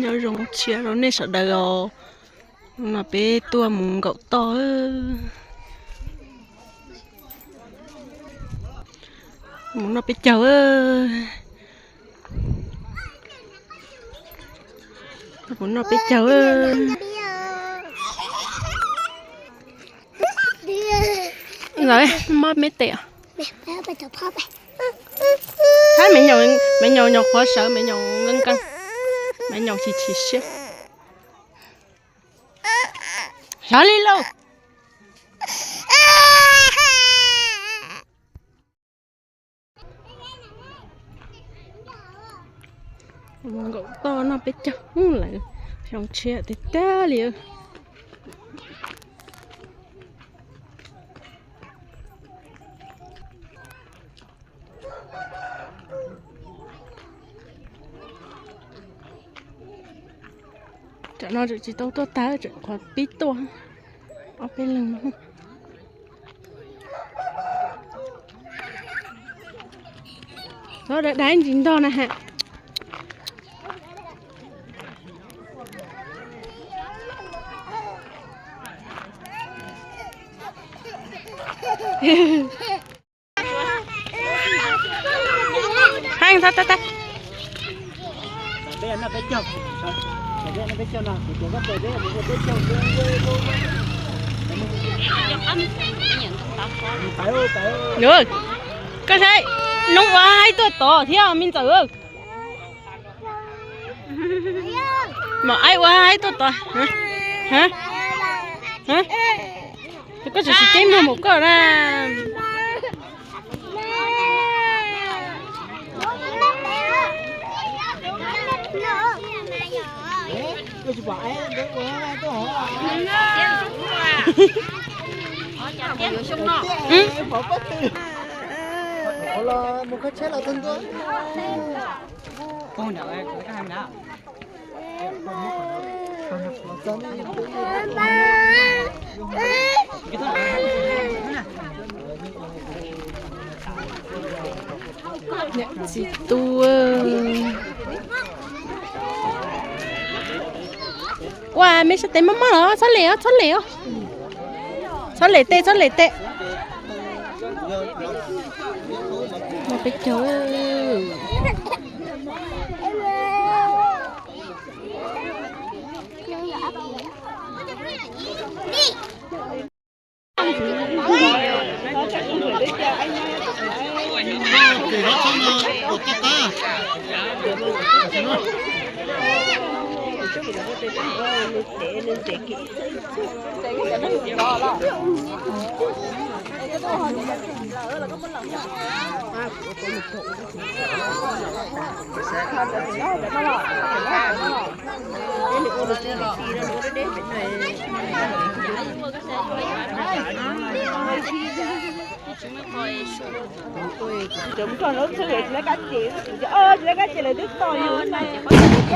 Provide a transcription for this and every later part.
Nyob zoo tshiab rau nej sawv daws os. No peb tuaj mus nkaum toj. Mus noj peb caug. Mus noj peb caug. Lawv mob me tes. Thab me nyuam, me nyuam nyuam qhuav sawv, me nyuam nkees nkees, me nyuam chim chim siab. Xyov li lauj. Mus nkaum toj noj peb caug lawm, xyoo tshiab tiag tiag li. Tam no tseem tsis tau tuaj tag, tseem qhuav pib tuaj ob peb leeg. Txhob dai dai ntsis ntog na ha. Heej, tag tag tag. Koj saib, noob ua haib tuaj tod thiab me ntxawm. Mam aib ua haib tuaj tod. Koj tseem tsis teb mloog mus koj na. Niam txiv tub. Ua me sab tes maj maj los txhob lem os, txhob lem os. Txhob lem tes, txhob lem tes. Peb caug.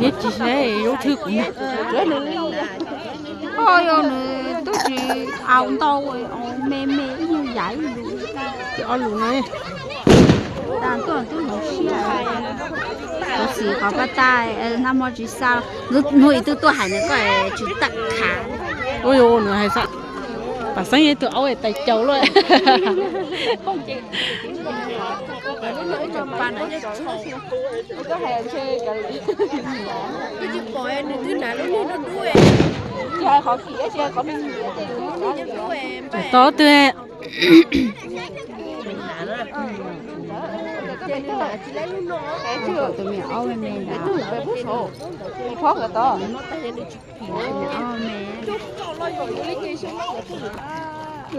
Neb tsis saib zaub thwj kuv na. Koj yog nws twb tsis au ntau, me me ib nyuag yam ib lus. Ces ob lus no. Tag tuaj twb hloov siab. Kuv xim qhov paj tab nag hmo tsis xa, hnub ib tug tuaj hais nws koj tsis tawm khav. Ua nws hais xav pam xeeb ib tug aub tais caus luaj. Tod twg.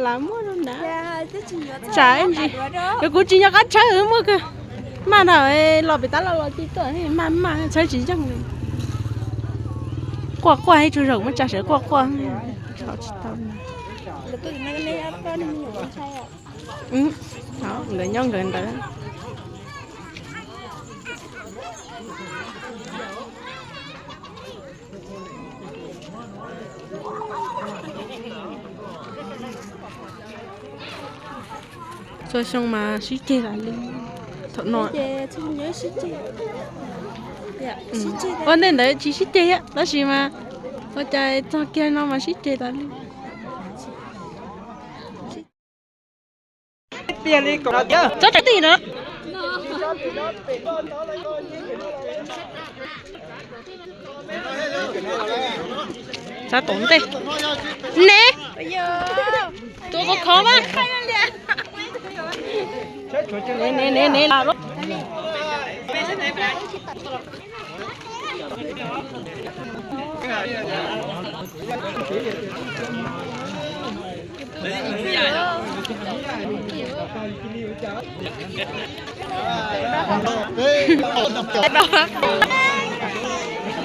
Lam muaj na. Tsam ntsis, yog kuv tsis nco qab tshawb muaj kawg. Maj na, los pem tab laj los tib tuaj maj maj tshawb tsis yeej li. Quaj quaj ib tsuag zaum muab tsa sawv quaj quaj. Tsis tau. Nkawd nyob nkawd ntawd. Txhua xyoo mas sib ceg lawm li. Thaum no sib ceg. Ua ntej ntawd tsis sib ceg thiab, tab sis mas ua cas txog kiag no mas sib ceg tas li. Tsob tsav ti no. Txav tom ntej. Ne, tua kov khov mas. Ne ne ne ne.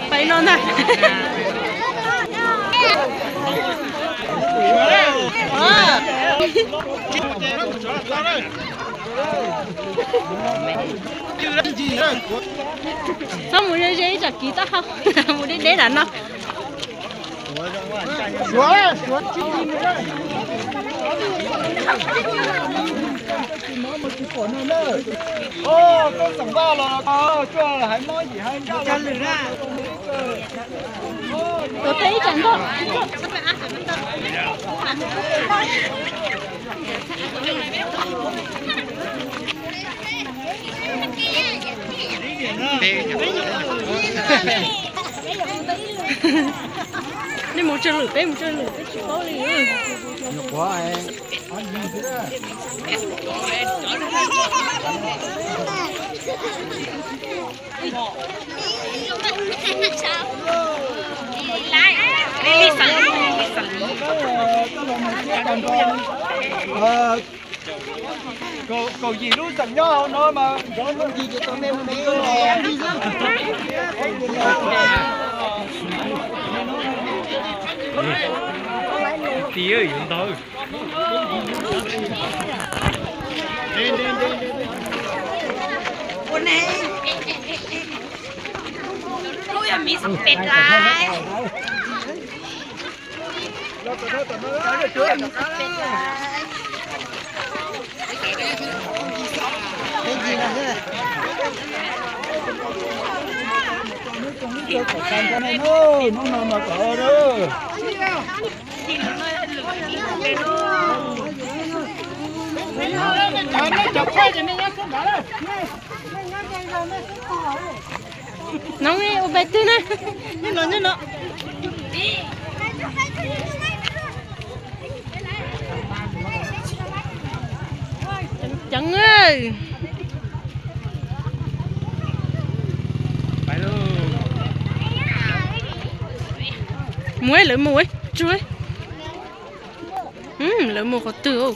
Peb no ntag. Txhob mus ze ze ib tsam kiv taub hau, mus deb deb nram no. Tuav teb ib tsam nkaus. Nej mus tsawg lwm, peb mus tsawg lwm, peb tsis paub li. Kaum yim lub xeem nyob hauv no mas nkawd muaj ntsis ces tau me me. Tis yuav ntau. Ua ne, lub yog mis pes lais. Nov ua pes twg na? Nyob no, nyob no. Ceev. Mus, lawv mus tsuag. Lawv mus qhov twg?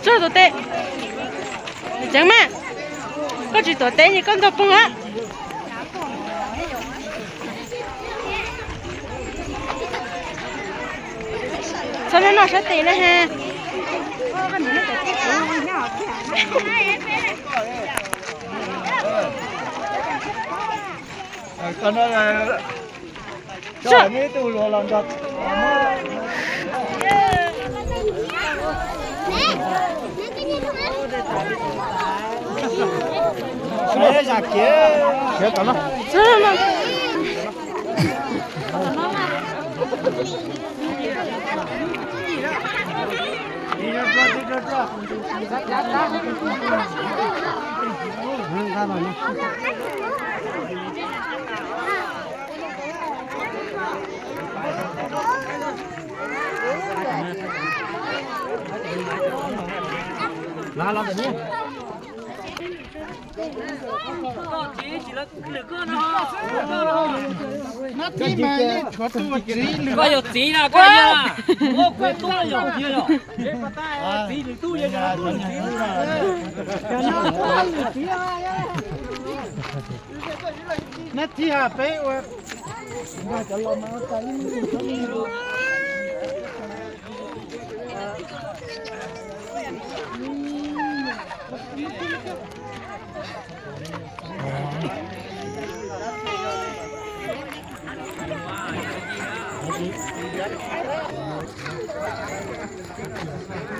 Tsuag tuav teb. Ceev mas, koj tsis tuav teb ces koj ntog poog a. Txhob noj noj sab tes na ha. Koj yog txiv na, koj yog, koj yog txiv na, koj yog txiv na. Nab txhij ha peb ua.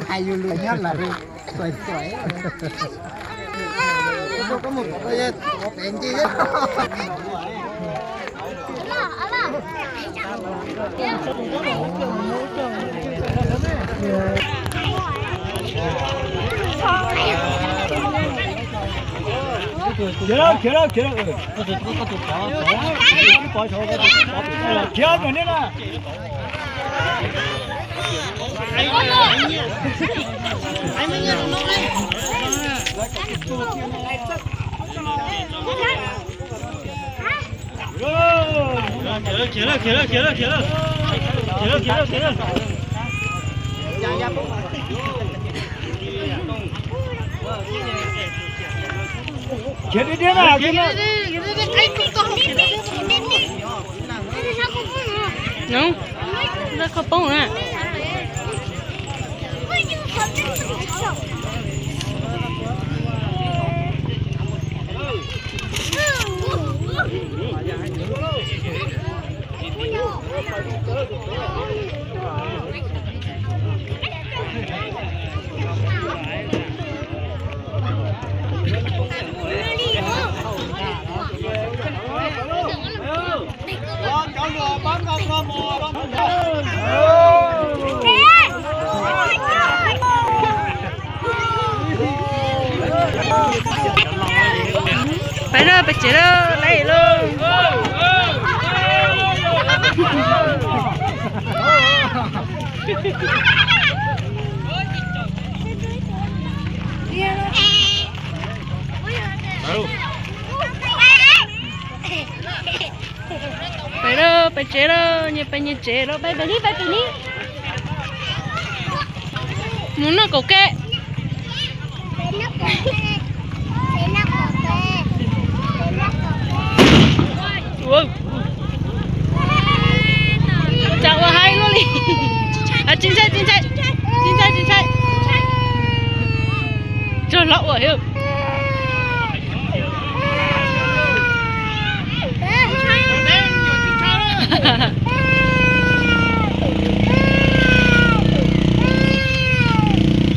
Hais yus lus nyob lawm, tuaim tuaim. Koj mus tom koj, tom pem nce. Khiav lawm, khiav lawm, khiav lawm. Khiav tus nej na. Khiav diab diab na, khiav na. Nyob, lawv qhov poob na. Peb lawm, peb tsev lawm, lawm lauj. Peb lawm, peb tsev lawm, nyias peb nyias tsev lawm, peb pem li, peb pem li. Mus noj kaum ke. Tsam ua hais luaj li. Tsis ntshai, tsis ntshai, tsis ntshai, tsis ntshai. Tsuag hlob ua thiab.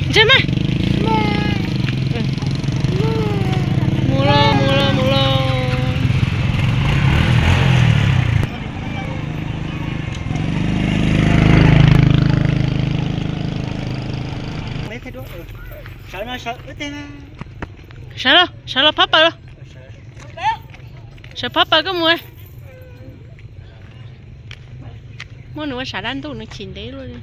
Ntshai mas. Mus los, mus los, mus los. Sawv los, sawv los phab pawg los. Sawv phab pawg koj mus. Muab nws ua sav dab ntuj nws chim ntev luaj li.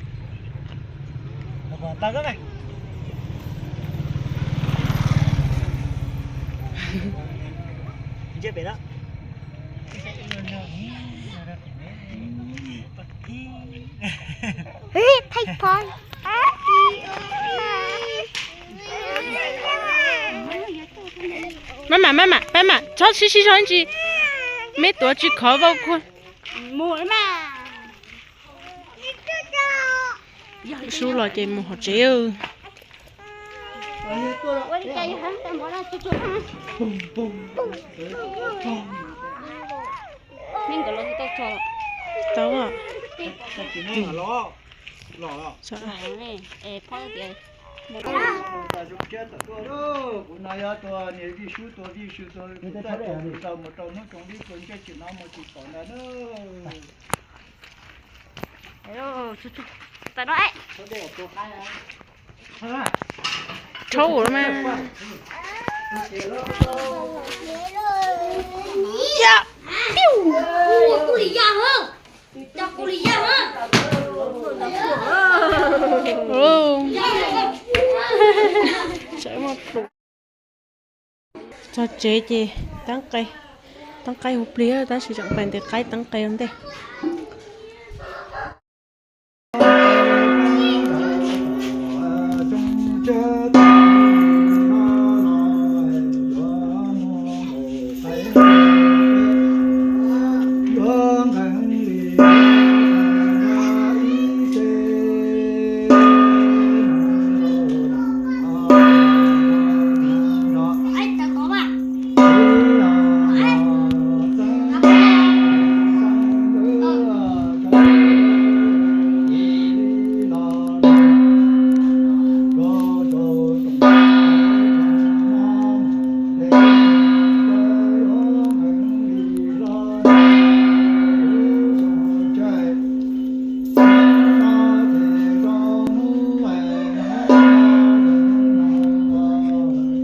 Maj mam, maj mam, pab mam txhob sib sib zog ib ntsis. Meb tuav tsis khov vau kua. Sub los ces mus hauv tsev. Ua li cas yog hab tau mov no tsuag tsuag. Me nkawd los tsis tau tso los? Tau. Kuv no yog tus niam Vij Sub tus Vij Sub tus tau mus rau hnub tsoom lib tus ntsej tsim no mus tsis pom ntag na. Thaub mas. Txog tsev ces teeb qe, teeb qaib hu plig tab sis tseem pais ntes qaib teeb qe ua ntej.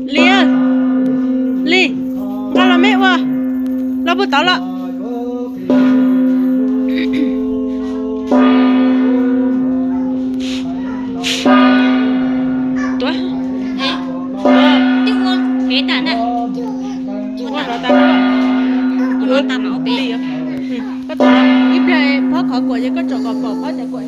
Lis, Lis, nqa los me ua, los puag tod los. Tuav. Ua no tas, ua no tas mas ua pem. Koj tuav ib pliag phob qhov kuam ces koj tsom kom pom phob cov kuam.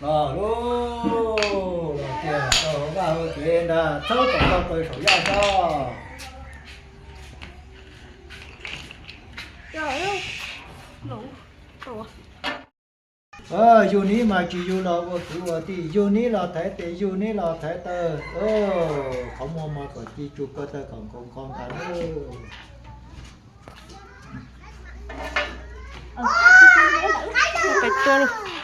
Los lub, los tias rau hauv vaj hauv tsev ntag, txhob kom tau qw saum yaj tso. Yug nib mas tsis yug los ua kwv ua tij, yug nib los thaiv tes, yug nib los thaiv taw. Qhov muag mos kom ci tsuj ko taw kom nkaus nqo ntag. Pais tua lawm.